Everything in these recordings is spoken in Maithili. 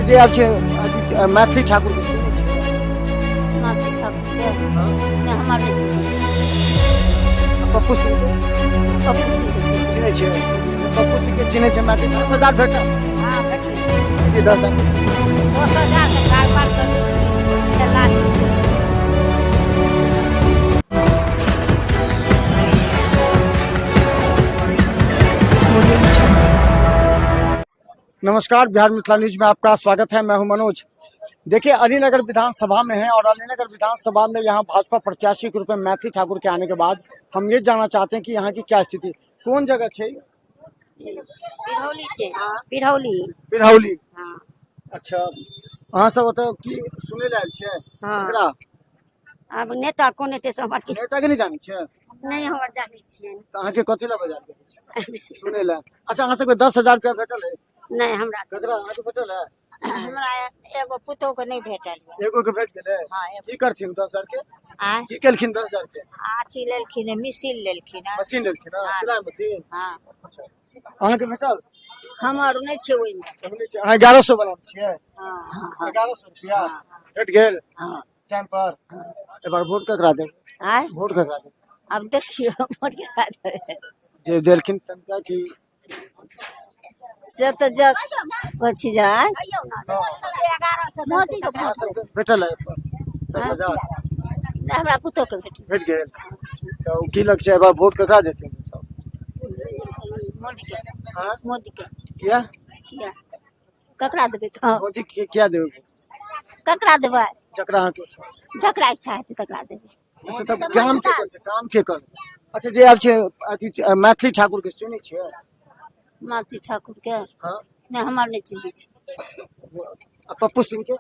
जे आयल छै अथी छै, मैथिली ठाकुर के चिन्है छियै? मैथिली ठाकुर के नहि, हमर नहि चिन्है छियै। आ पप्पू सिंह के? पप्पू सिंह के चिन्है। चिन्है छियै? पप्पू सिंह के चिन्है छै मैथिली? 10,000 भेटल? हँ, भेटलै। की 10,000? 10,000 के कारोबार करू, ठेला छै। नमस्कार, बिहार मिथिला न्यूज में आपका स्वागत है। मैं हूं मनोज। देखिए, अलीनगर विधानसभा में है और अलीनगर विधानसभा में यहां भाजपा प्रत्याशी के रूप में मैथिली ठाकुर के आने के बाद हम ये जानना चाहते हैं कि यहाँ की क्या स्थिति, कौन जगह है? पिरौली छै, पिरौली। पिरौली? हँ। अच्छा, अहाँ सब ओतऽ की सुनै लए आयल छियै? हँ। केकरा? आब नेता कोन हेतै से हमर किछु नेता के नहि जानै छियै? नहि, हमर जानै छियै। तऽ अहाँके कथी लए बजायल गेल छै सुनै लए? अच्छा, अहाँ सबके 10,000 रुपया भेटल है? नहि, हमरा ककरा अहाँके भेटल है? हमरा एगो पुतोह के नहि भेटल यऽ। एगो के भेट गेलै? हँ, एगो। की करथिन 10,000 के? आँय? की केलखिन 10,000 के? अथी लेलखिन हँ, मिसिल लेलखिन हँ। मशीन लेलखिन हँ? हँ। सिलाइ मशीन? हँ। अच्छा, अहाँके भेटल? हमर नहि छै ओहिमे। हम नहि छियै। अहाँ 1100 वाला मे छियै? हँ। 1100 रुपया भेट गेल? हँ। टाइम पर? एहि बार वोट ककरा देब? आँय? वोट ककरा देब? आब देखियौ, वोट केकरा देबै। जे देलखिन तनका की? से तऽ जब कहै छी जे आँय? मोदी के अहाँ वोट सबके भेटल है 10,000? नहि, हमरा पुतोह के भेटल। भेट गेल तऽ ओ की लग छै, एहि बार वोट ककरा देथिन सब? मोदी के। हाँ? मोदी के। किया? किया? ककरा देबै तऽ? मोदी के किया देबै? ककरा देबै? जकरा अहाँके जकरा इच्छा हेतै तकरा देबै। अच्छा, तब काम के करतै? काम के करतै? अच्छा, जे आब छै अथी छै, मैथिली ठाकुर के सुनै छियै? मैथिली ठाकुर के? हँ। नहि, हमर नहि चिन्है छी। आ पप्पू सिंह के?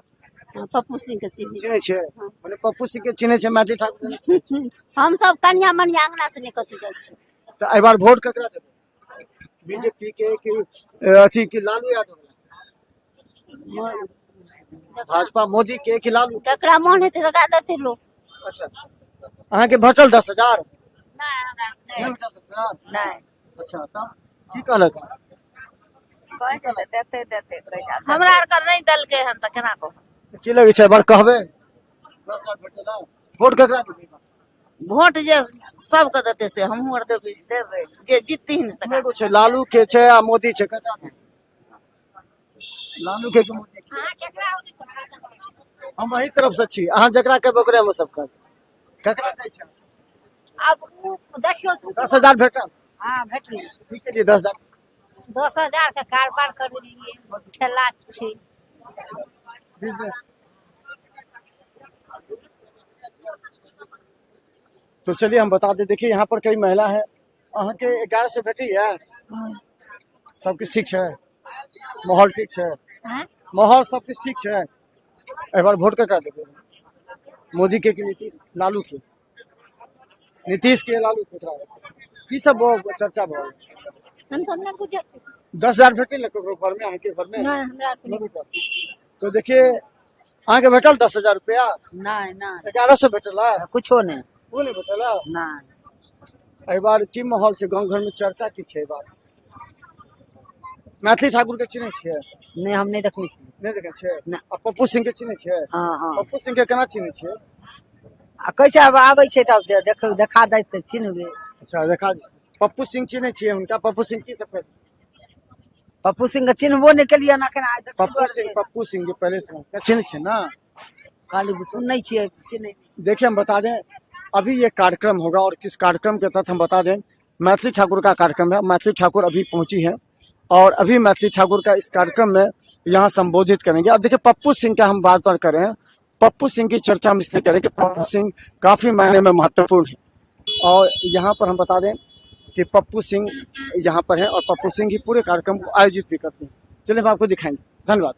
हँ, पप्पू सिंह के चिन्है। चिन्है छियै? मने पप्पू सिंह के चिन्है छै, मैथिली ठाकुर के नहि चिन्है? छी हमसब कनिया मनिया अंगना से नहि कतौ जाइ छी। तऽ एहि बार वोट ककरा देबै? बीजेपी के कि अथी की लालू यादव? भाजपा, मोदी के कि लालू? जकरा मोन हेतै तकरा देतै लोक। अच्छा, अहाँके भेटल 10,000? नहि, हमरा नहि भेटल 10,000? नहि। अच्छा, तब की कहलक? कहै छै देतै देतै कहै छै। हमरा आरके नहि देलकै हन तऽ केना कहब? की लगै छै, एहि बार कहबै 10,000 भेटल है? वोट ककरा देबै? वोट जे सबके देतै से हमहूँ आर देबै, देबै जे जीतथिन एगो छै लालू के छै आ मोदी छै, ककरा देबै? लालू के कि मोदी के? हम अही तरफ से छी, अहाँ जकरा कहबै ओकरे हम सब कहबै। ककरा दै छै? आब ओ देखियौ। 10,000 भेटल? हँ, भेटलै। की केलियै 10,000? 10,000 के कारोबार करलियै, ठेला छै। बिजनेस। तो चलिए, हम बता दें, देखिए यहाँ पर कई महिला है। अहाँके 1100 भेटी है? सब किछु ठीक छै? माहौल ठीक छै? आँय? माहौल सब किछु ठीक छै? एहि बार वोट ककरा देबै? मोदी के कि नीतीश, लालू के? नीतीश के, लालू के, ककरा? की सब चर्चा भऽ रहल? हम सब नहि बुझल। 10,000 भेटल ने ककरो घरमे, अहाँके घरमे? नहि, हमरा आरके नहि भेटल। तो देखिए, अहाँके भेटल 10,000 रुपया? नहि नहि। 1100 भेटल है? कुछो नहि। ओ नहि भेटल है? नहि। एहि बार की माहौल छै गाँव घरमे, चर्चा की छै एहि बार? मैथिली ठाकुर के चिन्है छियै? नहि, हम नहि देखने छी। नहि देखै छियै? नहि। आ पप्पू सिंह के चिन्है छियै? हँ हँ। पप्पू सिंह के केना चिन्है छियै? आ कैसे आब आबै छै तब देख देखा दै तऽ चिन्हबै। अच्छा, देखा पप्पू सिंह चिन्है छियै हुनका? पप्पू सिंह की सब कहै? पप्पू सिंह के चिन्हबो नहि केलियै हन एखन आइ तक। पप्पू सिंह, पप्पू सिंह जे पहले से चिन्है छियै ना? खाली सुनै छियै, चिन्है। देखिए, हम बता दें, अभी ये कार्यक्रम होगा और किस कार्यक्रम के तहत, हम बता दें, मैथिली ठाकुर का कार्यक्रम है। मैथिली ठाकुर अभी पहुंची है और अभी मैथिली ठाकुर का इस कार्यक्रम में यहाँ संबोधित करेंगे। और देखिए, पप्पू सिंह का हम बात पर कर रहे हैं। पप्पू सिंह की चर्चा हम इसलिए करें कि पप्पू सिंह काफ़ी मायने में महत्वपूर्ण है और यहाँ पर हम बता दें कि पप्पू सिंह यहाँ पर हैं और पप्पू सिंह ही पूरे कार्यक्रम को आयोजित भी करते हैं। चलिए, हम आपको दिखाएंगे। धन्यवाद।